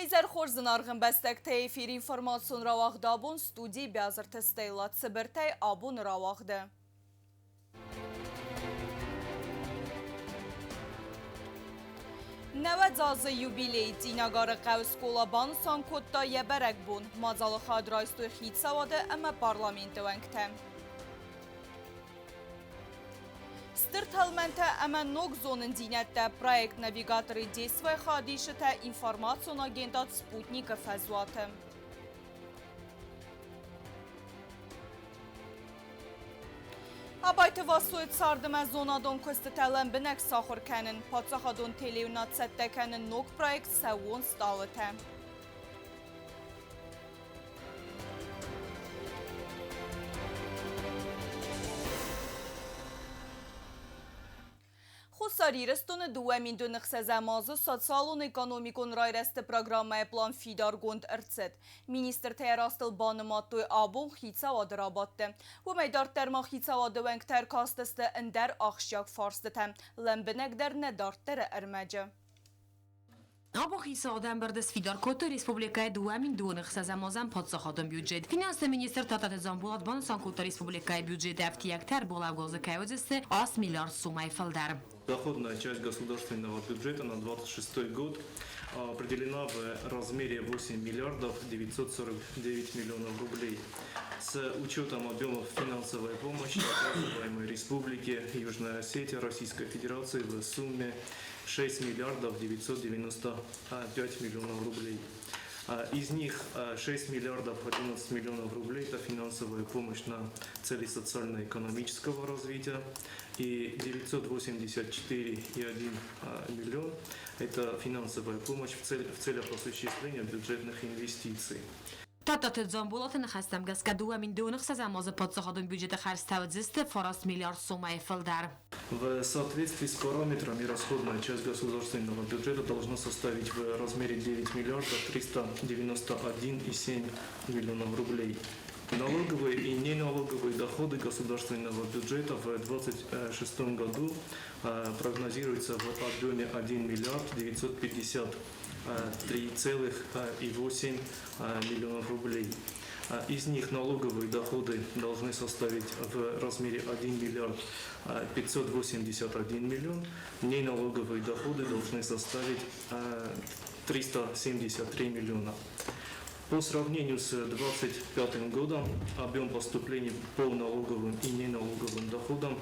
Уӕ хорз зынаргъ ӕмбӕстӕгтӕ, эфиры информацион рауагъд абон студийы Биазырты Стелла цыбыртӕй абоны рауагъды. Нӕуӕдз азы юбилей Цъинагары хъӕуы скъола банысан кодта йӕ бӕрӕгбон. Мадзалы хайад райстой хицауады ӕмӕ парламенты уӕнгтӕ. Стыр тӕлмӕнтӕ ӕмӕ ног зонындзинӕдтӕ проект «Навигаторы действия» хайадисджытӕ информацион агентад «Спутник»-ы фӕзуаты. Абайты Васойы цардымӕ зонадон куыстытӕ лӕмбынӕг сахуыр кӕнын, паддзахадон телеуынад цӕттӕ кӕны ног проект «Сӕууон стъалытӕ». Хуссар Ирыстоны 2006 азы социалон-экономикон райрӕзты программӕйы план фидаргонд ӕрцыд. Министртӕ растыл банымадтой абон хицауады рабадты. Уымӕй дарддӕр ма хицауады уӕнгтӕ ӕркастысты ӕндӕр ахсджиаг фарстытӕ, лӕмбынӕгдӕр нӕ дарддӕры ӕрмӕджы. Абон хицауады ӕмбырды сфидар кодтой республикӕйы 2026 азӕн паддзахадон бюджет. Финансты министр Тататы Дзамболат банысан кодта республикӕйы бюджеты ӕфтиӕгтӕ ӕрбалӕугӕ кӕй уыдзысты 8 миллиард сомӕй фылдӕр. Доходная часть государственного бюджета на 2026 год определена в размере 8 миллиардов 949 миллионов рублей. С учетом объемов финансовой помощи, оказываемой Республике Южная Осетия Российской Федерации в сумме 6 миллиардов 995 миллионов рублей. Из них 6 миллиардов 11 миллионов рублей – это финансовая помощь на цели социально-экономического развития, и 984,1 миллион – это финансовая помощь в целях осуществления бюджетных инвестиций. Тадтаты Дзамболаты ныхӕстӕм гӕсгӕ 2026 азы паддзахадон бюджеты хӕрдзтӕ уыдзысты 9 миллиард сомӕй фылдӕр. В соответствии с параметрами расходная часть государственного бюджета должна составить в размере 9 миллиардов 391,7 миллионов рублей. Налоговые и неналоговые доходы государственного бюджета в 2026 году прогнозируются в объеме 1 миллиард 953,8 миллионов рублей. Из них налоговые доходы должны составить в размере 1 миллиард 581 миллион, неналоговые доходы должны составить 373 миллиона. По сравнению с 2025 годом объем поступлений по налоговым и неналоговым доходам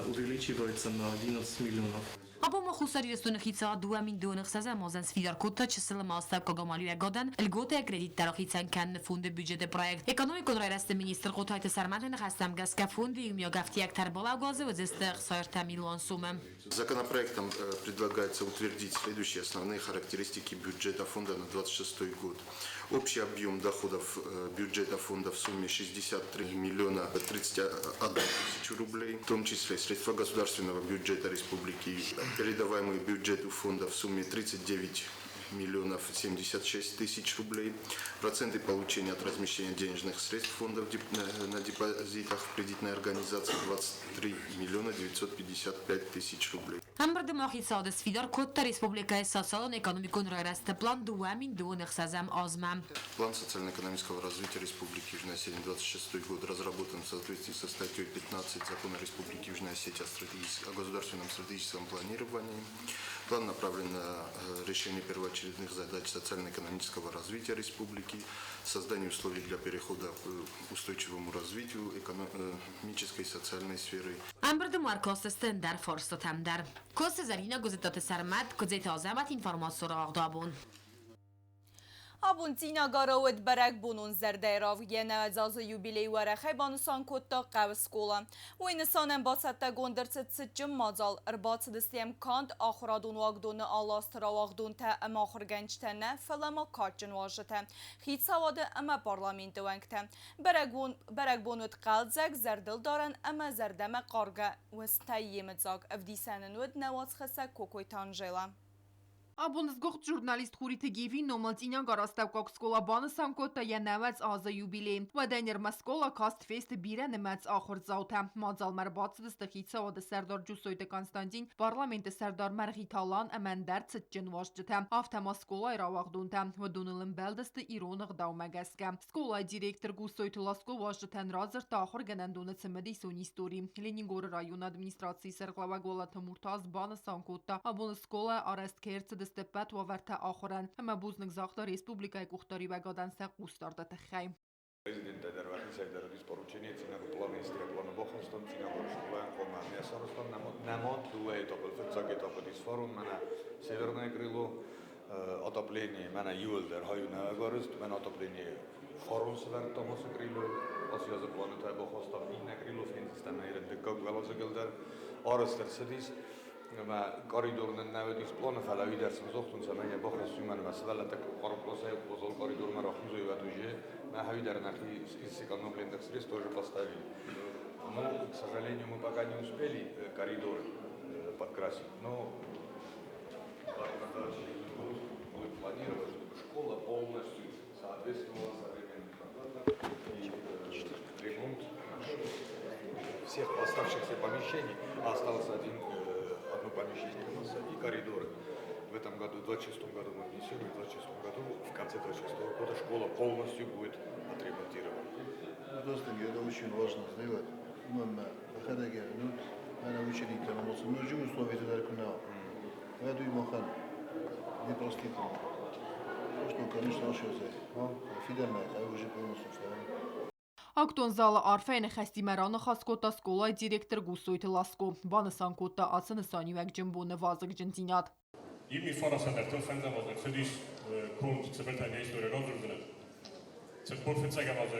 увеличивается на 11 миллионов. Абон ма Хуссар Ирыстоны хицауад 2026 азӕн сфидар кодта чысыл ӕмӕ астӕуккаг амалиуӕгадӕн льготӕ кредиттӕ рахицӕн кӕныны фонды бюджеты проект. Экономикон райрӕзты министр Хъотайты Сӕрмӕты ныхӕстӕм гӕсгӕ фонды иумиаг ӕфтиӕгтӕ ӕрбалӕугӕ уыдзысты 63 милуан сомы. Законопроектом предлагается утвердить следующие основные характеристики бюджета фонда на 2026 год. Общий объем доходов бюджета фонда в сумме 63 миллиона 31 тысячу рублей, в том числе средства государственного бюджета республики, передаваемые бюджету фонда в сумме 39 миллионов 76 тысяч рублей, проценты получения от размещения денежных средств фондов на депозитах в кредитной организации 23 миллиона 955 тысяч рублей. Ӕмбырды ма хицауады сфидар кодта республикӕйы социалон-экономикон райрӕзты план 2026 азмӕ. План социально-экономического развития Республики Южная Осетия 26 год разработан в соответствии со статьей 15 Закона Республики Южная Осетия о государственном стратегическом планировании. План направлен на решение первоочередных задач социально-экономического развития республики, создание условий для перехода к устойчивому развитию экономической и социальной сферы. Ӕмбырды ма ӕркастысты ӕндӕр фарстатӕм дӕр. Коцы Зӕринӕ, Гуызыттаты Сӕрмӕт, Куыдзеты Азӕмӕт, информацион рауагъд абон. Абон Цъинагары уыд бӕрӕгбонон зӕрдӕйы равг. Йӕ нӕуӕдз азы юбилей уӕрӕхӕй банысан кодта хъӕуы скъола. Уый нысанӕн бацӕттӕгонд ӕрцыд цытджын мадзал. Ӕрбацыдысты йӕм канд ахуырадон уагдоны алы азты рауагъдонтӕ ӕмӕ ахуыргӕнджытӕ нӕ, фӕлӕ ма кадджын уазджытӕ, хицауады ӕмӕ парламенты уӕнгтӕ. Бӕрӕгбон уыд хъӕлдзӕг, зӕрдылдарӕн ӕмӕ зӕрдӕмӕхъаргӕ уызтӕй йемыдзаг. Ӕвдисӕн ын уыд нӕ уацхӕссӕг Кокойты Анжела. Абон сгуыхт журналист Хуриты Гивийы номыл Цъинагары астӕуккаг скъола банысан кодта йӕ 90 азы юбилей. Уӕдӕй нырмӕ скъола каст фесты бирӕнымӕц ахуырдзаутӕ. Мадзалмӕ ӕрбацыдысты хицауады сӕрдар Джусойты Константин, парламенты сӕрдар Мӕргъиты Алан ӕмӕ ӕндӕр цытджын уазджытӕ, афтӕ ма скъолайы рауагъдонтӕ. Уыдоныл ӕмбӕлдысты ирон ӕгъдаумӕ гӕсгӕ. Скъолайы директор Гуссойты Ласко уазджытӕн радзырдта ахуыргӕнӕндоны цымыдисон истори. Ленингоры районы администрацийы сӕргълӕууӕг Уалыты Муртаз банысан кодта, абоны скъолайы арӕзт кӕй ӕрцыдысты ӕппӕт уавӕртӕ ахуырӕн ӕмӕ бузныг загъта республикӕйы къухдариуӕгадӕн сӕ хъусдарды тыххӕй. Президенттӕ дӕр уӕхицӕй дӕр уыдис поручение Цинагур министры планы бахастон Цинагуры скъолайӕн хъуамӕ ме сарӕзтам нӕмот дыууӕ этапыл. Фыццаг этап уыдис фарон, мӕнӕ Северное крыло отопление, мӕнӕ иуылдӕр хай у нӕуӕг арӕзт, мӕнӕ отопление фарон сӕвӕрдтам ацы крыло, ацы азы планы та бахастам иннӕ крыло, фендзыстӕм ӕй дыккаг уӕладзыгыл дӕр арӕзт ӕрцыдис. Ӕмӕ коридор нын нӕ уыдис планы, фӕлӕ уый дӕр сын загътон, цӕмӕй йӕ бахӕсс, уымӕн ӕмӕ сывӕллӕттӕ къласӕй уазал коридормӕ рахизой, уӕд уже мӕ дӕр нӕхи из сэкономленных средств тоже поставили. Но, к сожалению, мы пока не успели коридоры подкрасить, но год будет планировать, чтобы школа полностью соответствовала современным стандартам и ремонт всех оставшихся помещений, а осталось одно помещение у нас и коридоры. В этом году, в 26 году мы внесем, и в 26 году, в конце 26 года школа полностью будет отремонтирована. Это очень важно сделать. Мӕнӕ ученикӕн ноджы условия дӕр куы нӕ, уӕд уый махӕн непростительно. Что, конечно, фидӕнмӕ уже полностью. Актон залы арфӕйы ныхӕстимӕ раныхас кодта скъолайы директор Гуссойты Ласко. Банысан кодта ацы нысаниуӕгджын боны вазыгджындзинад. Ими фарасӕм ӕртын фӕндзӕм азы ӕрцыдис конд Цыбыртӕн йӕ истори радзурдзынӕн. 45-ӕм азы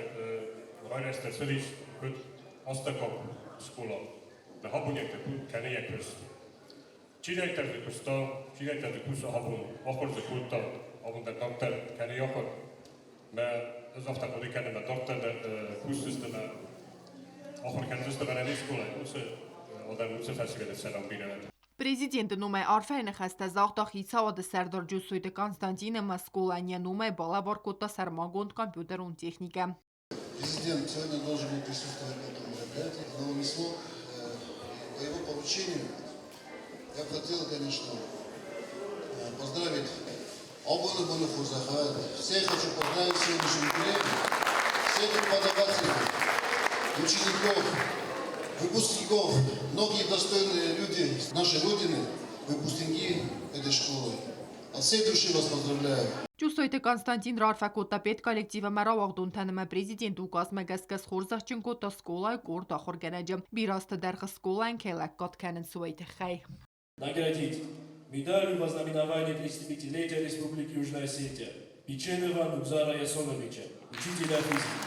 райрӕзт ӕрцыдис куыд астӕуккаг скъола. Абонӕгтӕ кӕны йӕ куыст. Чидӕриддӕр дзы куыста, чидӕриддӕр дзы кусы абон, ахуыр дзы кодта, абон дӕр дарддӕр кӕны ахуыр. Мӕ ӕз афтӕ хъуыды кӕнын, мӕ дарддӕр дӕр кусдзысты мӕ ахуыр кӕндзысты мӕнӕ не скъолайы уыцы адӕм, уыцы фӕсивӕды цӕрӕн бирӕ. Президенты номӕй арфӕйы ныхӕстӕ загъта хицауады сӕрдар Джусойты Константин ӕмӕ скъолайӕн йӕ номӕй балӕвар кодта сӕрмагонд компьютерон техникӕ. Президент сегодня должен был присутствовать на этом мероприятии, но он не смог. По его поручению я хотел, конечно, поздравить Абоны боны хорзӕх. Всех хочу поздравить с сегодняшним юбилеем, всех преподавателей, учеников, выпускников, многие достойные люди нашей Родины, выпускники этой школы. От всей души вас поздравляю. Джусойты Константин раарфӕ кодта педколлектив ӕмӕ рауагъдонтӕн ӕмӕ президенты указмӕ гӕсгӕ схорзӕхджын кодта скъолайы къорд ахуыргӕнӕджы. Бирӕ азты дӕргъы скъолайӕн кӕй лӕггад кӕнынц, уый тыххӕй. Наградить медалью во знаменование 35-летия Республики Южная Осетия Печенова Нугзара Ясоновича, учителя физики.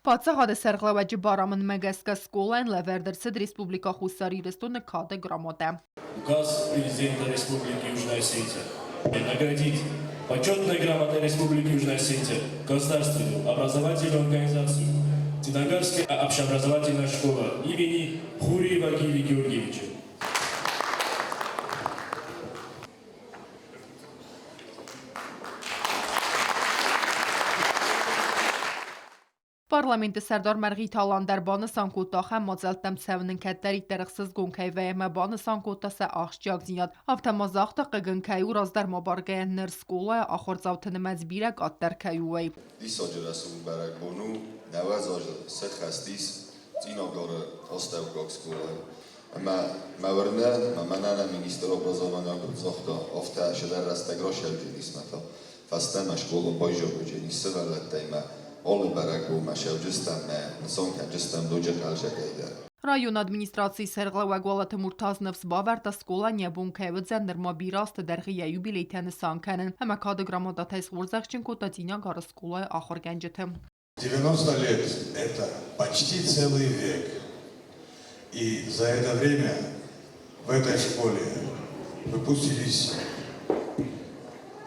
Паддзахады сӕргълӕууӕджы барамындмӕ гӕсгӕ скъолайӕн лӕвӕрд ӕрцыд Республикӕ Хуссар Ирыстоны Кады грамотӕ. Указ президента Республики Южная Осетия. Наградить почетной грамотой Республики Южная Осетия государственную образовательную организацию Цинагарская общеобразовательная школа имени Хуриева Гиви Георгиевича. Парламенты сӕрдар Мӕргъиты Алан дӕр банысан кодта, ахӕм мадзӕлттӕм цӕуын кӕддӕриддӕр ӕхсызгон кӕй вӕййы ӕмӕ банысан кодта сӕ ахсджиагдзинад. Афтӕ ма загъта, хъыг ын кӕй у, раздӕр ма баргӕйӕ ныр скъолайы ахуырдзауты нымӕц бирӕ къаддӕр кӕй у, уый. Диссаджы рӕсугъд бӕрӕгбон у, 90 азы сӕххӕст ис Цъинагары астӕуккаг скъолайы. Ӕмӕ мӕ уырны, ӕмӕ мӕнӕ нӕ министр образования куыд загъта, афтӕ цыдӕр рӕстӕг расӕуджынис мӕ та фӕстӕмӕ скъола байзаг уыдзӕнис сывӕллӕттӕй мӕ алы бӕрӕгбонмӕ сӕуджыстӕм мӕ нысан кӕнджыстӕм ноджы хъӕлдзӕгӕй дӕр. Районы администрацийы сӕргълӕууӕг Уалыты Муртаз ныфс бавӕрдта, скъолайӕн йӕ бон кӕй уыдзӕн нырма бирӕ азты дӕргъы йӕ юбилейтӕ нысан кӕнын ӕмӕ кады грамотатӕй схорзӕхджын кодта Цъинагары скъолайы ахуыргӕнджыты. 90 лет – это почти целый век. И за это время в этой школе выпустились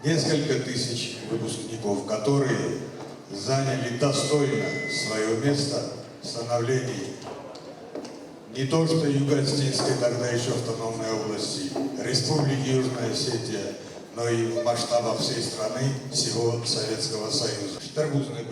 несколько тысяч выпускников, которые заняли достойно свое место в становлении Не то что Юго-Осетинской тогда еще автономной области, Республики Южная Осетия, но и в масштабах всей страны, всего Советского Союза. Стыр бузныг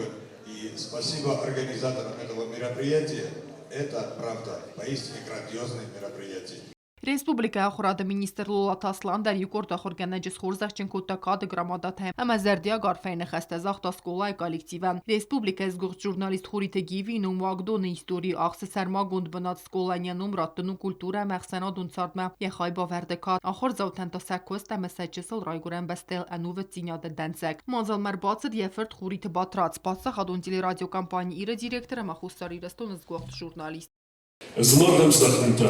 и спасибо организаторам этого мероприятия. Это, правда, поистине грандиозное мероприятие. Республикӕйы ахуырады министр Лолаты Аслан дӕр иукъорд ахуыргӕнӕджы схорзӕхджын кодта кады грамотатӕй ӕмӕ зӕрдиаг арфӕйы ныхӕстӕ загъта скъолайы коллективӕн. Республикӕйы сгуыхт журналист Хуриты Гивийы ном уагдоны историйы ахсы сӕрмагонд бынат скъолайӕн йӕ ном раттын у культурӕ ӕмӕ ӕхсӕнадон цардмӕ йӕ хайбавӕрды кад, ахуырдзаутӕн та сӕ куыст ӕмӕ сӕ чысыл райгуырӕн бӕстӕйыл ӕнувыддзинады дӕнцӕг. Мадзалмӕ ӕрбацыд йӕ фырт Хуриты Батрадз, паддзахадон телерадиокомпани Ир-ы директор ӕмӕ Хуссар Ирыстоны сгуыхт журналист. Зынаргъ ӕмздӕхтытӕ,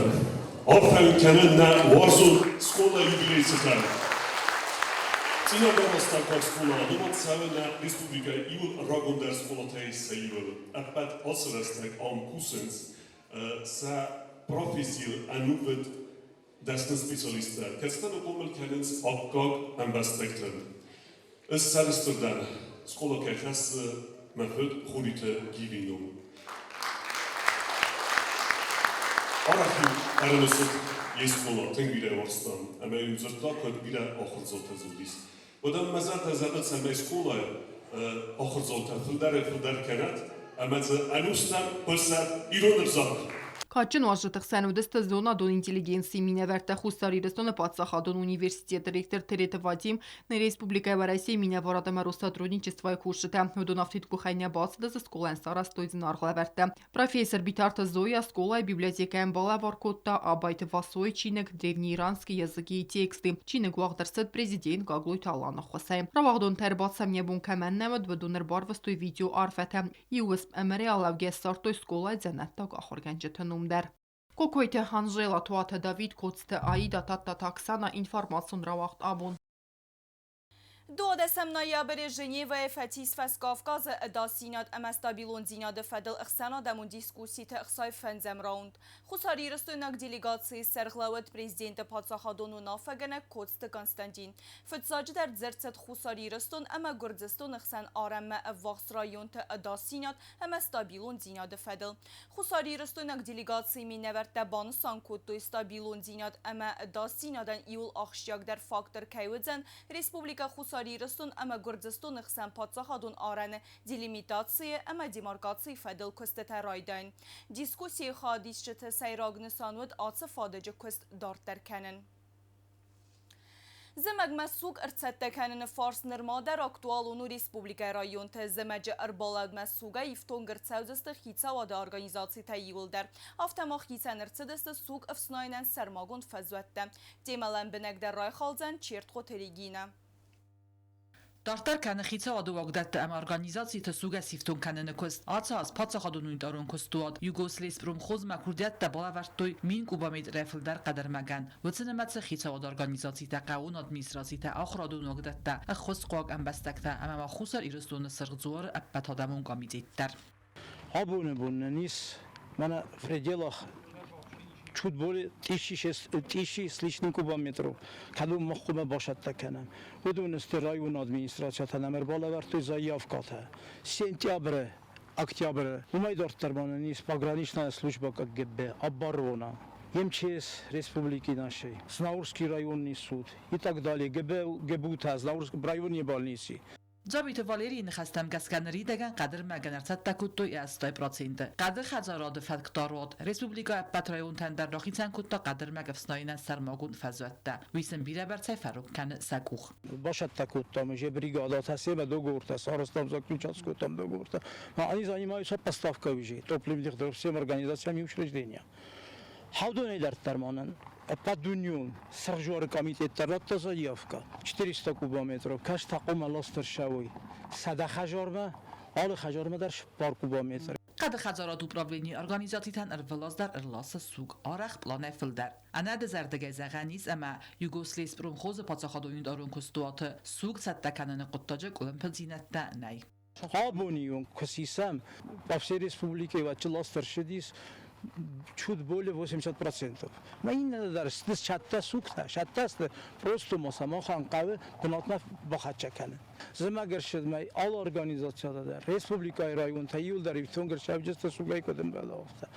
арфӕ кӕнын нӕ уарзон скъолайы юбилейы цытӕн. Цъинагары астӕуккаг скъола нымад цӕуы нӕ республикӕйы иуыл рагондӕр скъолатӕй сӕ иуыл. Ӕппӕт ацы рӕстӕг ам кусынц сӕ профессийыл ӕнувыд дӕсны специалисттӕ, кӕцытӕ ныхъхъомыл кӕнынц аккаг ӕмбӕстӕгтӕн. Ӕз сӕрыстыр дӕн, скъола кӕй хӕссы мӕ фыд Хуриты Гивийы ном. Арӕх-иу ӕрымысыд йе скъола, тынг бирӕ уарзтам, ӕмӕ-иу дзырдта, куыд бирӕ ахуырдзаутӕ дзы уыдис. Уӕдӕ мӕ зӕрдӕ зӕгъы, цӕмӕй скъолайы ахуырдзаутӕ фылдӕрӕй-фылдӕр кӕнӕт ӕмӕ дзы ӕнустӕм хъуысӕд ирон ӕвзаг. Кадджын уазджыты хсӕн уыдысты зонадон интеллигенцийы минӕвӕрттӕ Хуссар Ирыстоны паддзахадон университеты ректор Тереты Вадим, Нӕ республикӕйы Уӕрӕсейы минӕварад ӕмӕ Россотрудничествойы кусджытӕ уыдон афтид къухӕй нӕ бацыдысты скъолайӕн сарӕзтой зынаргъ лӕвӕрттӕ. Профессор Битарты Зоя скъолайы библиотекӕйӕн балӕвар кодта Абайты Васойы чиныг «Древнеиранские языки и тексты». Чиныг уагъд ӕрцыд президент Гаглойты Аланы ӕххуысӕй. Рауагъдонтӕ ӕрбацӕуын йӕ бон кӕмӕн нӕ уыд, уыдон ӕрбарвыстой видеоарфӕтӕ. Иу уысм ӕмӕ реалӕугӕ ссардтой скъолайы дзӕнӕттаг ахуыргӕнджыты ном дӕр. Кокойты Анжела, Туаты Давид, Коцты Аида, Тадтаты Оксана информацион рауагъд абон. Дуадӕсӕм ноябры Женевӕйы фӕцис Фӕскавказы ӕдасдзинад ӕмӕ стабилондзинады фӕдыл ӕхсӕнадӕмон дискусситы ӕхсай фӕндзӕм раунд. Хуссарирыстойнаг делегацийы сӕргълӕууӕг президенты паддзахадон уынаффӕгӕнӕг Коцты Константин. Фыццаджыдӕр дзырд цыд Хуссар Ирыстон ӕмӕ Гуырдзыстоны хсӕн арӕнмӕ ӕввахс районты ӕдасдзинад ӕмӕ стабилондзинады фӕдыл. Хуссарирыстойнаг делегацийы минӕвӕрттӕ банысан кодтой, стабилондзинад ӕмӕ ӕдасдзинадӕн иуыл ахсджиагдӕр фактор кӕй уыдзӕн Республикӕ Хуссар Ирыстон ӕмӕ Гуырдзыстоны хсӕн паддзахадон арӕны делимитацийы ӕмӕ демаркацийы фӕдыл куыстытӕ райдайын. Дискуссийы хайадисджыты сӕйраг нысан уыд ацы фадыджы куыст дарддӕр кӕнын. Зымӕгмӕ суг ӕрцӕттӕ кӕныны фарст нырма дӕр актуалон у республикӕйы районты. Зымӕджы ӕрбалӕудмӕ сугӕй ифтонг ӕрцӕудзысты хицауады организацитӕ иуылдӕр. Афтӕ ма хицӕн ӕрцыдысты суг ӕфснайынӕн сӕрмагонд фӕзуӕттӕ. Темӕ лӕмбынӕгдӕр райхалдзӕн Чертхъоты Регинӕ. Дарддӕр кӕны хицауады уагдӕтты ӕмӕ организациты сугӕй сифтонг кӕныны куыст. Ацы аз паддзахадон унитарон куыстуат Югослеспромхозмӕ курдиӕттӕ балӕвӕрдтой 1000 кубометрӕй фылдӕр хъӕдӕрмӕгӕн. Уыцы нымӕцы хицауады организацитӕ, хъӕууон администрацитӕ, ахуырадон уагдӕттӕ, ӕххуысхъуаг ӕмбӕстӕгтӕ ӕмӕ ма Хуссар Ирыстоны Сырх Дзуары ӕппӕтадӕмон комитет дӕр. Абоны бон нын ис мӕнӕ в пределах чуть более тысячи с лишним кубометров, кӕдон мах хъуамӕ бацӕттӕ кӕнӕм. Уыдон сты районы администрацитӕ нӕм ӕрбалӕвӕрдтой заявкӕтӕ. Сентябры, октябры. Уымӕй дарддӕр ма нын ис пограничная служба КГБ, оборона, МЧС республики нашей, Знаурский районный суд и так далее, ГБ, ГБУ-та, Знаурский районные больницы. Дзабиты Валерийы ныхӕстӕм гӕсгӕ ныридӕгӕн хъӕдырмӕгӕн ӕрцӕттӕ кодтой 80%. Хъӕды хӕдзарады фӕткдаруат республикӕйы ӕппӕт районтӕн дӕр рахицӕн кодта хъӕдырмӕг ӕфснайынӕн сӕрмагонд фӕзуӕттӕ. Уый сын бирӕбӕрцӕй фӕрог кӕны сӕ къух. Бацӕттӕ кодтам уже бригадӕтӕ, семӕ договортӕ сарӕзтам, заключать скодтам договортӕ. Они занимаются поставкой уже топливных дров всем организациям и учреждениям. Хӕдонӕй дарддӕр ма нын ӕппӕтдунеон Сырхжуары комитет дӕр радта заявкӕ. 400 кубометров кӕс та хъуамӕ ласт ӕрцӕуой 100 хӕдзармӕ, алы хӕдзармӕ дӕр цыппар кубометр. Хъӕды хӕдзарады управленийы организацитӕн ӕрвылаз дӕр ӕрласы суг, арӕх пъланӕй фылдӕр. Ӕнӕдызӕрдыгӕй зӕгъӕн ис, ӕмӕ Югослеспромхозы паддзахадон унитарон куыстуаты суг цӕттӕ кӕныны хъуыддаджы къуылымпыдзинӕдтӕ нӕй. Абоны онг куы сисӕм, по всей республике вӕччы ласт ӕрцыдис чуть более 80%. Ма иннӕ дӕр сты сӕттӕ сугтӕ, сӕттӕ сты просто ма сӕ махӕн хъӕуы бынатмӕ бахӕццӕ кӕнын. Зымӕг ӕрцыдмӕ алы организацитӕ дӕр, республикӕйы районтӕ иуылдӕр ифтонг ӕрцӕуджысты сугӕй куыд ӕмбӕлы, афтӕ.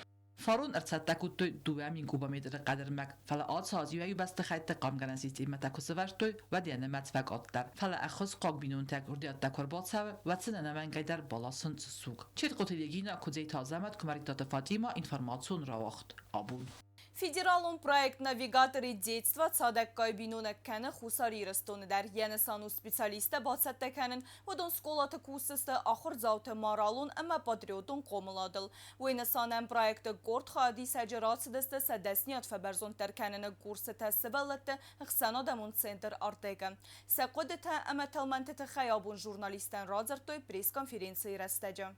Фарон ӕрцӕттӕ кодтой 2000 кубометры хъӕдӕрмӕг, фӕлӕ ацы аз иуӕй-иу бӕстыхӕйтты хъармгӕнӕн системӕтӕ куы сӕвӕрдтой, уӕд йӕ нымӕц фӕкъаддӕр. Фӕлӕ ӕххуысхъуаг бинонтӕ курдиӕттӕ куы ӕрбацӕуы, уӕд сын ӕнӕмӕнгӕй дӕр баласынц суг. Четкъоты Регина, Куыдзейты Азӕмӕт, Куымӕридтаты Фатимӕ, информацион рауагъд Абон. Федералон проект «Навигаторы детства» цадӕггай биноныг кӕны Хуссар Ирыстоны дӕр. Йӕ нысан у специалисттӕ бацӕттӕ кӕнын, уыдон скъолаты кусдзысты ахуырдзауты моралон ӕмӕ патриотон хъомыладыл. Уый нысанӕн проекты къорд хайадисӕджы рацыдысты сӕ дӕсниад фӕбӕрзонддӕр кӕныны курсытӕ сывӕллӕтты ӕхсӕнадӕмон центр «Артек-ы». Сӕ хъуыдытӕ ӕмӕ тӕлмӕнты тыххӕй абон журналисттӕн радзырдтой пресс-конференцийы рӕстӕджы.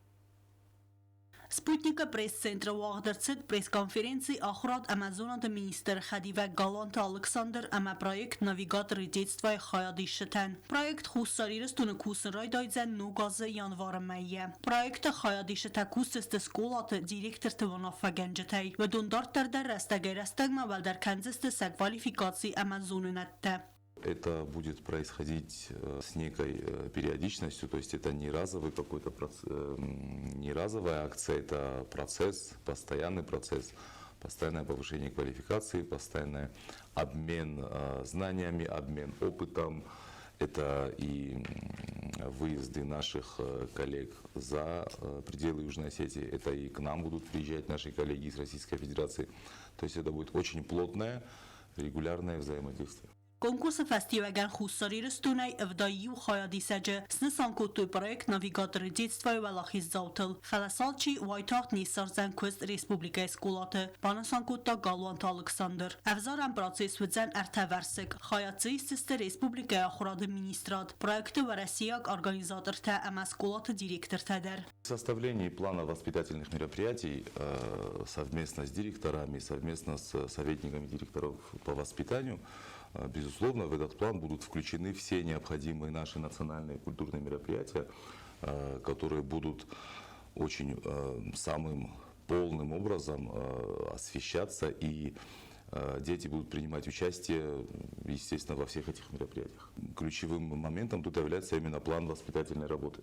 Спутник-ы пресс-центры уагъд ӕрцыд пресс-конференци ахуырад ӕмӕ зонады министры хӕдивӕг Галуанты Алыксандр ӕмӕ проект «Навигаторы детства»-йы хайадисджытӕн. Проект Хуссар Ирыстоны кусын райдайдзӕн ног азы январы мӕййӕ. Проекты хайадисджытӕ кусдзысты скъолаты директорты уынаффӕгӕнджытӕй. Уыдон дарддӕр дӕр рӕстӕгӕй-рӕстӕгмӕ уӕлдӕр кӕндзысты сӕ квалификаци ӕмӕ зонынӕдтӕ. Это будет происходить с некой периодичностью, то есть это не разовый какой-то не разовая акция, это процесс, постоянный процесс, постоянное повышение квалификации, постоянный обмен знаниями, обмен опытом. Это и выезды наших коллег за пределы Южной Осетии, это и к нам будут приезжать наши коллеги из Российской Федерации. То есть это будет очень плотное, регулярное взаимодействие. Конкурсы фӕстиуӕгӕн Хуссар Ирыстонӕй 71 хайадисӕджы снысан кодтой проект «Навигаторы детства»-йы уӕлахиздзаутыл. Фӕлӕ сӕ алчи уайтагъд не ссардзӕн куыст республикӕйы скъолаты, банысан кодта Галуанты Алыксандр. Ӕвзарӕн процесс уыдзӕн ӕртӕвӕрсыг. Хайад дзы исдзысты республикӕйы ахуырады министрад, проекты уӕрӕсейаг организатортӕ ӕмӕ скъолаты директортӕ дӕр. В составлении плана воспитательных мероприятий совместно с директорами, совместно с советниками директоров по воспитанию, безусловно, в этот план будут включены все необходимые наши национальные культурные мероприятия, которые будут очень самым полным образом освещаться, и дети будут принимать участие, естественно, во всех этих мероприятиях. Ключевым моментом тут является именно план воспитательной работы.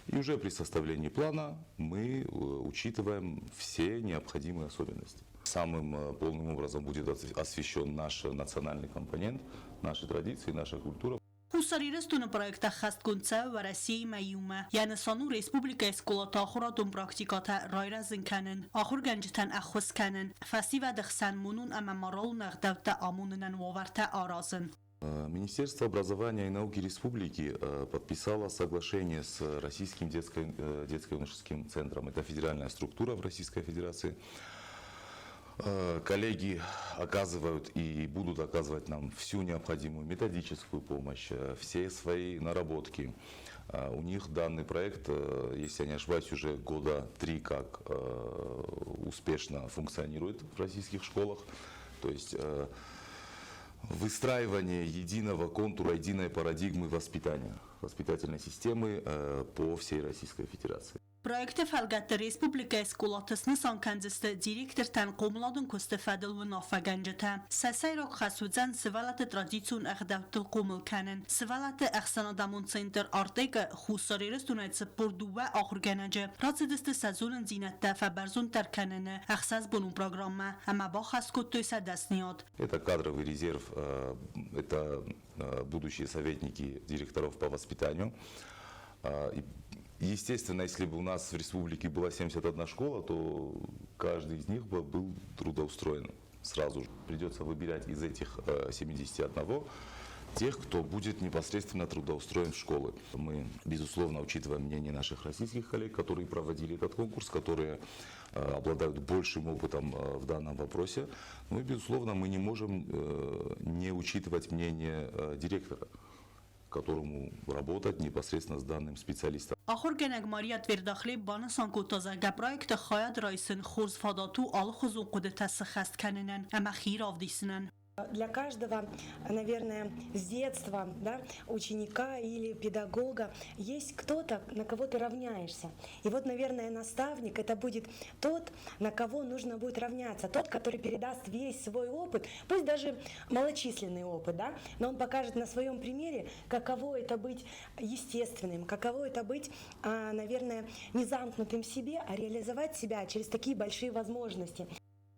И уже при составлении плана мы учитываем все необходимые особенности. Самым полным образом будет освещен наш национальный компонент, наши традиции, наша культура. Хуссар Ирыстоны проект ӕххӕстгонд цӕуы Уӕрӕсеимӕ иумӕ. Йӕ нысан у республикӕйы скъолаты ахуырадон практикӕтӕ райрӕзын кӕнын, ахуыргӕнджытӕн ӕххуыс кӕнын, фӕсивӕды хсӕн монон ӕмӕ моралон ӕгъдӕуттӕ амонынӕн уавӕртӕ аразын. Министерство образования и науки республики подписало соглашение с Российским детско-юношеским центром. Это федеральная структура в Российской Федерации. Коллеги оказывают и будут оказывать нам всю необходимую методическую помощь, все свои наработки. У них данный проект, если я не ошибаюсь, уже года три как успешно функционирует в российских школах. То есть выстраивание единого контура, единой парадигмы воспитания, воспитательной системы по всей Российской Федерации. Проекты фӕлгӕтты республикӕйы скъолаты снысан кӕндзысты директортӕн хъомыладон куысты фӕдыл уынаффӕгӕнджытӕ. Сӕ сӕйраг хӕс уыдзӕн сывӕллӕтты традицион ӕгъдӕуттыл хъомыл кӕнын. Сывӕллӕтты ӕхсӕнадӕмон центр «Артек»-ы Хуссар Ирыстонӕй 42 ахуыргӕнӕджы рацыдысты сӕ зонындзинӕдтӕ фӕбӕрзонддӕр кӕныны ӕхсӕзбонон программӕ ӕмӕ бахӕс кодтой сӕ дӕсныйад. Это кадровый резерв, это будущие советники директоров по воспитанию. И, естественно, если бы у нас в республике была 71 школа, то каждый из них бы был трудоустроен сразу же. Придется выбирать из этих 71 тех, кто будет непосредственно трудоустроен в школы. Мы, безусловно, учитываем мнение наших российских коллег, которые проводили этот конкурс, которые обладают большим опытом в данном вопросе. Ну и, безусловно, мы не можем не учитывать мнение директора, которому работать непосредственно с данным специалистом. Ахуыргӕнӕг Мария Твердохлеб банысан кодта, зӕгъгӕ, проекты хайад райсын хорз фадат у алыхуызон хъуыдытӕ сыххӕст кӕнынӕн ӕмӕ хи равдисынӕн. Для каждого, наверное, с детства, да, ученика или педагога есть кто-то, на кого ты равняешься. И вот, наверное, наставник это будет тот, на кого нужно будет равняться, тот, который передаст весь свой опыт, пусть даже малочисленный опыт, да, но он покажет на своем примере, каково это быть естественным, каково это быть, наверное, не замкнутым в себе, а реализовать себя через такие большие возможности.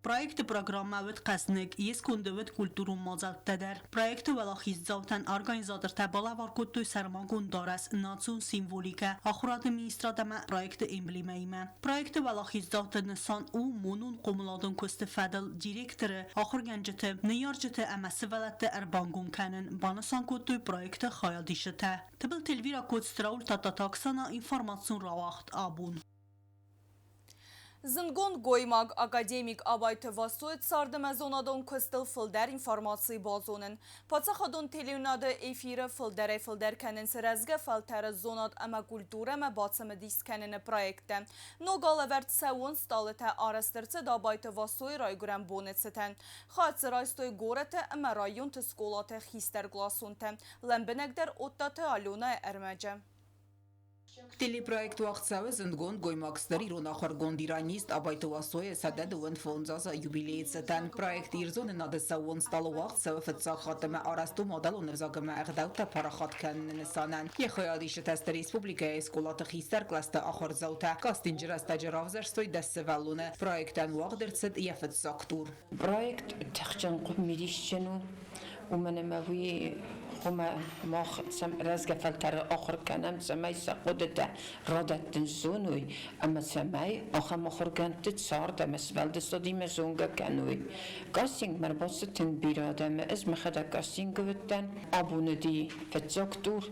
Проекты программӕ уыд хъӕзныг, йе сконды уыд культурон мадзӕлттӕ дӕр. Проекты уӕлахиздзаутӕн организатортӕ балӕвар кодтой сӕрмагонд дарӕс, национ символикӕ, ахуырады министрад ӕмӕ проекты эмблемӕимӕ. Проекты уӕлахиздзауты нысан у монон хъомыладон куысты фӕдыл директоры, ахуыргӕнджыты, ныййарджыты ӕмӕ сывӕллӕтты ӕрбангом кӕнын, банысан кодтой проекты хайадисджытӕ. Тыбылты Эльвира Коцты Рауль Тадтаты Оксана, информацион рауагъд абон. Зындгонд гоймаг, академик Абайты Васойы царды ӕмӕ зонадон куыстыл фылдӕр информаци базонын. Паддзахадон телеуынады эфиры фылдӕрӕй-фылдӕр кӕнынц рӕзгӕ фӕлтӕры зонад ӕмӕ культурӕмӕ бацымыдис кӕныны проекттӕ. Ног алӕвӕрд Сӕууон стъалытӕ арӕзт ӕрцыд Абайты Васойы райгуырӕн боны цытӕн. Хӕццӕ райстой горӕты ӕмӕ районты скъолаты хистӕркъласонтӕ. Лӕмбынӕгдӕр Оттаты Аленӕйы ӕрмӕджы. Телепроект уагъд цӕуы зындгонд гоймаг стыр ирон ахуыргонд иранист Абайты Уасойы 125 азы юбилейы цытӕн. Проект Ирзонынады сӕууон стъалы уагъд цӕуы фыццаг хатт ӕмӕ арӕзт у мадӕлон ӕвзаг ӕмӕ ӕгъдӕуттӕ парахат кӕныны нысанӕн. Йӕ хайадисджытӕ сты республикӕйы скъолаты хистӕр кълӕсты ахуырдзаутӕ. Кастинджы рӕстӕджы равзӕрстой 10 сывӕллоны. Проектӕн уагъд ӕрцыд йӕ фыццаг тур. Проект тыхджын мидисджын у, уымӕн ӕмӕ уый хъуамӕ мах рӕзгӕ фӕлтӕры ахуыр кӕнӕм, цӕмӕй сӕ хъуыдытӕ радӕттын зоной ӕмӕ цӕмӕй ахӕм ахуыргӕндты цард ӕмӕ сфӕлдыстадимӕ зонгӕ кӕной. Кастингмӕ ӕрбацыд тынг бирӕ адӕмы. Ӕз мӕхӕдӕг кастингы уыдтӕн. Абон уыди фыццаг тур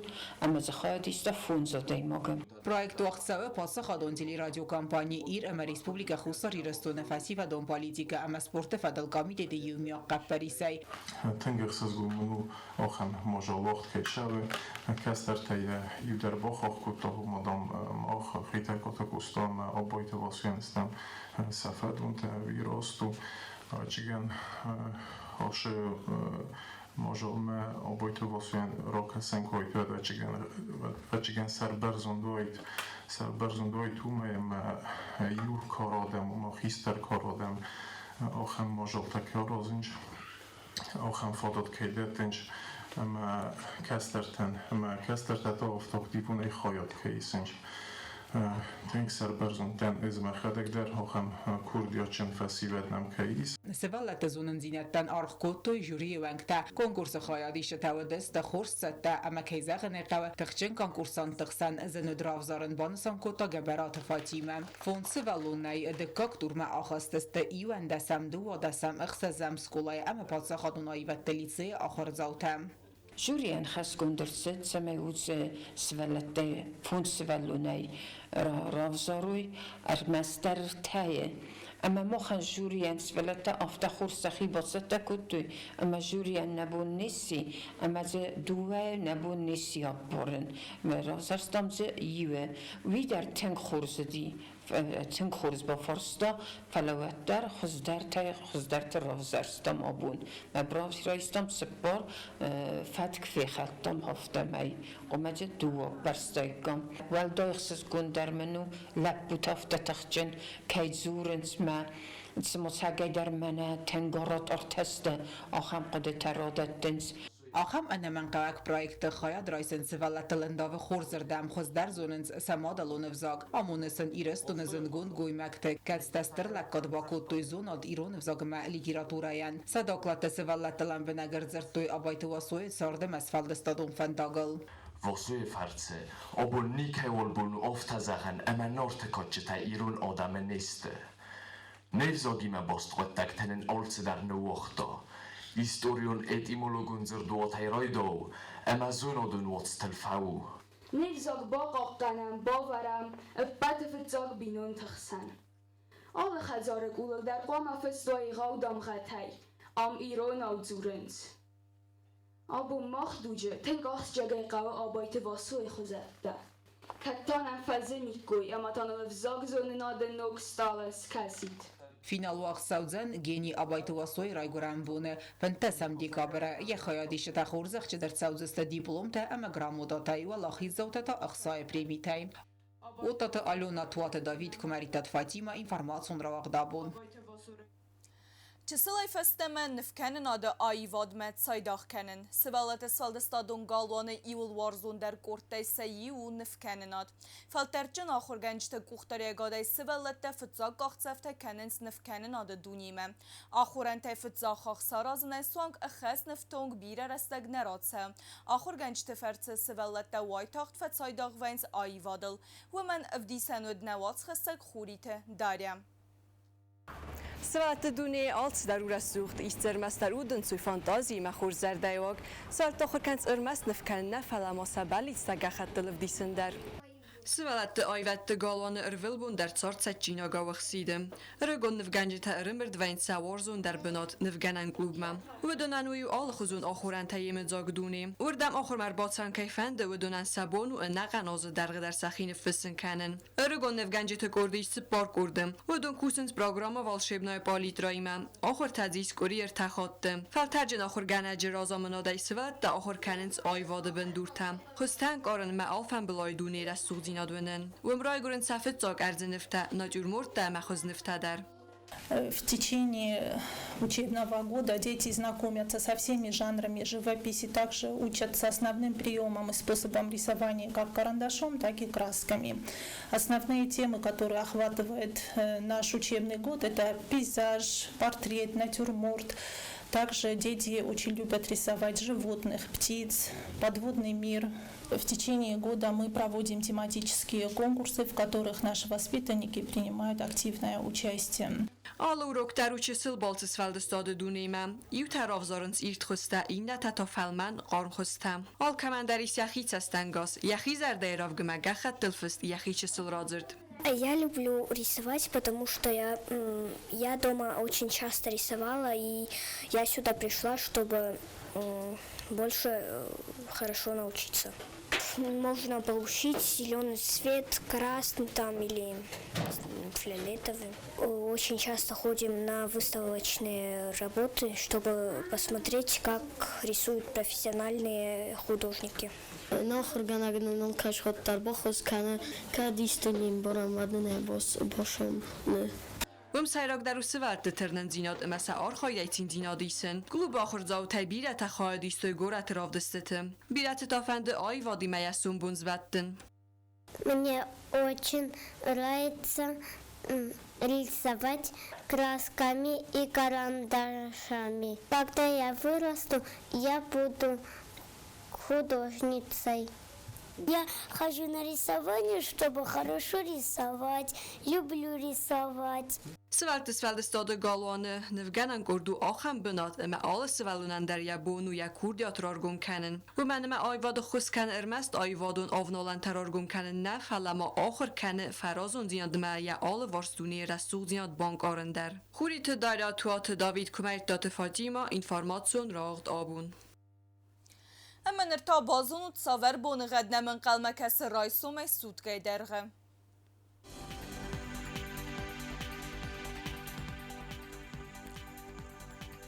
ӕмӕ дзы хайад иста фондз адӕймагы. Проект уагъд цӕуы паддзахадон телерадиокомпани «Ир» ӕмӕ Республикӕ Хуссар Ирыстоны фӕсивӕдон политикӕ ӕмӕ спорты фӕдыл комитеты иумиаг хъӕппӕрисӕй. Тынг ӕхсызгон мын у, ахӕм мадзал уагъд кӕй цӕуы. Кӕстӕртӕй йӕ иу дӕр бахахх кодта, уымӕ, дам, мах Хетӕгкаты Къоста ӕмӕ Абайты Васойӕн стӕм сӕ фӕдонтӕ, уый раст у. Ӕвӕццӕгӕн, ацы мадзалмӕ Абайты Васойӕн ракӕсӕн куы уайд, уӕд ӕвӕццӕгӕн сӕрбӕрзонд уайд. Сӕрбӕрзонд уайд уымӕй, ӕмӕ иу кар адӕм, ома хистӕр кар адӕм ахӕм мадзалтӕ кӕй аразынц, ахӕм фадат кӕй дӕттынц ӕмӕ кӕстӕртӕн, ӕмӕ кӕстӕртӕ та афтӕ активонӕй хайад кӕй исынц. Тынг сӕрбӕрзонд дӕн ӕз мӕхӕдӕг дӕр ахӕм курдиатджын фӕсивӕд нӕм кӕй ис. Сывӕллӕтты зонындзинӕдтӕн аргъ кодтой жюрийы уӕнгтӕ. Конкурсы хайадисджытӕ уыдысты хорз цӕттӕ ӕмӕ, кӕй зӕгъын ӕй хъӕуы, тыхджын конкурсантты хсӕн зын уыд равзарын, банысан кодта Гӕбӕраты Фатимӕ. Фондз сывӕллонӕй дыккаг турмӕ ахызтысты иуӕндӕсӕм, дыууадӕсӕм, ӕхсӕзӕм скъолайы ӕмӕ паддзахадон аивӕдты лицейы ахуырдзаутӕ. Жюрийӕн хӕсгонд ӕрцыд, цӕмӕй уыцы сывӕллӕттӕ фондз сывӕллонӕй равзарой ӕрмӕстдӕр ӕртӕйы. Ӕмӕ махӕн жюрийӕн сывӕллӕттӕ афтӕ хорз сӕхи бацӕттӕ кодтой, ӕмӕ жюрийӕн нӕ бон не сси, ӕмӕ дзы дыууӕйы нӕ бон не сси аппарын. Равзӕрстам дзы иуы. Уый дӕр тынг хорз уыди. Тынг хорз бафарста, фӕлӕ уӕддӕр хуыздӕртӕй хуыздӕрты равзӕрстам абон. Мӕ райстам цыппар фӕтк фехӕлдтам афтӕмӕй. Хъуымаджы дыууӕ аппӕрстаиккам. Уӕлдай ӕхсызгондӕр мын у, лӕппутӕ афтӕ тыхджын кӕй дзурынц мӕ цыма цӕгӕйдӕр мӕнӕ тынг арат артӕсты, ахӕм хъуыдытӕ радӕттынц. Ахӕм ӕнӕмӕнгхъӕуӕг проекты хайад райсын сывӕллӕттыл ӕндавы хорзырдӕм, хуыздӕр зонынц сӕ мадӕлон ӕвзаг, амоны сын Ирыстоны зындгонд гоймӕгты, кӕцытӕ стыр лӕггад бакодтой зонад ирон ӕвзаг ӕмӕ литературӕйӕн. Сӕ докладты сывӕллӕтты лӕмбынӕг ӕрдзырдтой Абайты Уасойы царды ӕмӕ сфӕлдыстадон фӕндагыл. Васойы фӕрцы абон никӕйуал бон у афтӕ зӕгъӕн, ӕмӕ Нарты кадджытӕ ирон адӕмы не сты. Не взагимӕ баст хъуыддӕгтӕ нын алцыдӕр ныууагъта. Историон-этимологон дзырдуатӕй райдау ӕмӕ зонадон уацтыл фӕу. Не взаг бахъахъхъӕнӕм, бавӕрӕм ӕппӕты фыццаг бинонты хсӕн. Алы хӕдзары къулыл дӕр хъуамӕ фыст уа егъау дамгъӕтӕй, ам иронау дзурынц. Абон мах дуджы тынг ахсджиагӕй хъӕуы Абайты Васойы хуызӕттӕ. Кӕд та нӕм фӕзыниккой ӕмӕ та ныл ӕвзагзонынады ног стъалы скӕсид. Финал уагъд цӕудзӕн гений Абайты Уасойы райгуырӕн боны 15 декабры. Йӕ хайадисджытӕ хорзӕхджын ӕрцӕудзысты дипломтӕ ӕмӕ грамотатӕй, уӕлахиздзаутӕ та ӕхцайы премитӕй. Оттаты Алена, Туаты Давид, Куымӕридтаты Фатимӕ, информацион рауагъд абон. Чысылӕй фӕстӕмӕ нывкӕнынады аивадмӕ цайдагъ кӕнын. Сывӕллӕтты сфӕлдыстадон галуаны иууыл уарзондӕр къордтӕй сӕ иу у нывкӕнынад. Фӕлтӕрдджын ахуыргӕнджыты къухдариуӕгадӕй сывӕллӕттӕ фыццаг къахдзӕфтӕ кӕнынц нывкӕнынады дунемӕ. Ахорӕнтӕй фыццаг хахх саразынӕй суанг ӕххӕст нывты онг бирӕ рӕстӕг нӕ рацӕуы. Ахуыргӕнджыты фӕрцы сывӕллӕттӕ уайтагъд фӕцайдагъ вӕййынц аивадыл. Уымӕн ӕвдисӕн уыд нӕ уацхӕссӕг Хуриты Дарья. Сывӕллӕтты дунейы алцыдӕр у рӕсугъд, исдзӕрмӕстдӕр удӕнцой фантази ӕмӕ хорз зӕрдӕйы уаг. Сывӕллӕтты ахуыр кӕнынц ӕрмӕст ныв кӕнын нӕ, фӕлӕ ма сӕ бӕллицтӕ гӕххӕттыл ӕвдисын дӕр. Сывӕллӕтты аивӕдты галуаны ӕрвылбон дӕр цард цӕджджинагау ӕхсиды. Ӕрыгон нывгӕнджытӕ ӕрӕмбырд вӕййынц сӕ уарзондӕр бынат нывгӕнӕн клубмӕ. Уыдонӕн уый у алыхуызон ахорӕнтӕй йемыдзаг дуне. Уырдӕм ахуырмӕ ӕрбацӕуын кӕй фӕнды, уыдонӕн сӕ бон у ӕнӕхъӕн азы дӕргъы дӕр сӕхи ныффыссын кӕнын. Ӕрыгон нывгӕнджыты къорд ис цыппар къорды. Уыдон кусынц программӕ «Волшебная палитра»-имӕ. Ахуыртӕ дзы ис къуыри ӕртӕ хатты. Фӕлтӕрджын ахуыргӕнӕджы разамынадӕй сывӕллӕттӕ ахуыр кӕнынц аивады бындуртӕ. Хуызтӕ ӕнкъарынмӕ алфӕмбылай дунейы рӕсугъддзинад уынын. Уым райгуырынц сӕ фыццаг ӕрдзы нывтӕ, натюрморттӕ ӕмӕ хуызнывтӕ дӕр. В течение учебного года дети знакомятся со всеми жанрами живописи, также учатся основным приемам и способам рисования как карандашом, так и красками. Основные темы, которые охватывает наш учебный год, это пейзаж, портрет, натюрморт. Также дети очень любят рисовать животных, птиц, подводный мир. В течение года мы проводим тематические конкурсы, в которых наши воспитанники принимают активное участие. Алы урок дӕр у чысыл балцы сфӕлдыстады дунемӕ. Иутӕ равзарынц ирд хуызтӕ, иннӕтӕ та фӕлмӕн, хъарм хуызтӕ. Алкӕмӕн дӕр ис йӕхи цӕстӕнгас, йӕхи зӕрдӕйы равгмӕ гӕххӕттыл фыст йӕхи чысыл радзырд. Я люблю рисовать, потому что я дома очень часто рисовала, и я сюда пришла, чтобы больше хорошо научиться. Можно получить зеленый цвет, красный там или фиолетовый. Очень часто ходим на выставочные работы, чтобы посмотреть, как рисуют профессиональные художники. Нӕ ахуыргӕнӕг нын алкӕй хатт дӕр баххуыс кӕны, кӕд исты не мбарӕм, уӕд нын ӕй бацамоны. Уым сӕйрагдӕр у сывӕллӕтты тырнындзинад ӕмӕ сӕ архайдӕй циндзинад исын. Клубы ахуырдзаутӕй бирӕтӕ хайад истой горӕты равдыстыты. Бирӕты та фӕнды аивадимӕ йӕ сомбон сбӕттын. Мне очень нравится рисовать красками и карандашами. Когда я вырасту, я буду художницей. Я хожу на рисование, чтобы хорошо рисовать. Люблю рисовать. Сывӕллӕтты сфӕлдыстады галуаны нывгӕнӕн къорд у ахӕм бынат, ӕмӕ алы сывӕллонӕн дӕр йӕ бон у йӕ курдиат раргом кӕнын. Уымӕн ӕмӕ аивады ххуыс кӕны ӕрмӕст аивадон авналӕнтӕ раргом кӕнын нӕ, фӕлӕ ма ахуыр кӕны фӕразондзинадмӕ йӕ алыварс дунейы рӕсугъддзинад банкъарын дӕр. Хуриты Дарья, Туаты Давид, Куымӕрдтаты Фатимӕ, информацион рауагъд абон. Ӕмӕ ныр та базонут, цавӕр боныгъӕд нӕм ӕнхъӕлмӕ кӕсы райсомӕй суткӕйы дӕргъы.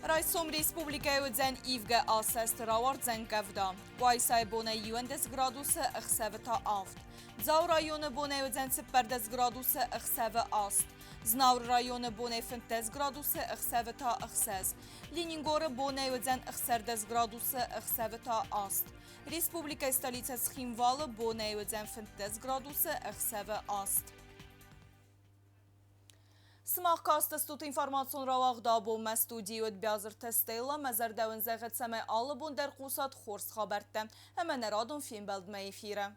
Райсом республикӕйы уыдзӕн ивгӕ асӕст, рауардзӕн къӕвда. Къуайсайы бонӕй 11 градусы, ӕхсӕвы та авд. Дзауы районы бонӕй уыдзӕн 14 градусы, ӕхсӕвы аст. Знауыры районы бонӕй 15 градусы, ӕхсӕвы та ӕхсӕз. Ленингоры бонӕй уыдзӕн 16 градусы, ӕхсӕвы та аст. Республикӕйы столицӕ Цхинвалы бонӕй уыдзӕн 15 градусы, ӕхсӕвы аст. Сымах кастыстут информацион рауагъд абонмӕ студийы уыд Биазырты Стелла. Мӕ зӕрдӕ уын зӕгъы, цӕмӕй алы бон дӕр хъусат хорз хабӕрттӕ ӕмӕ нӕ радон фембӕлдмӕ эфиры.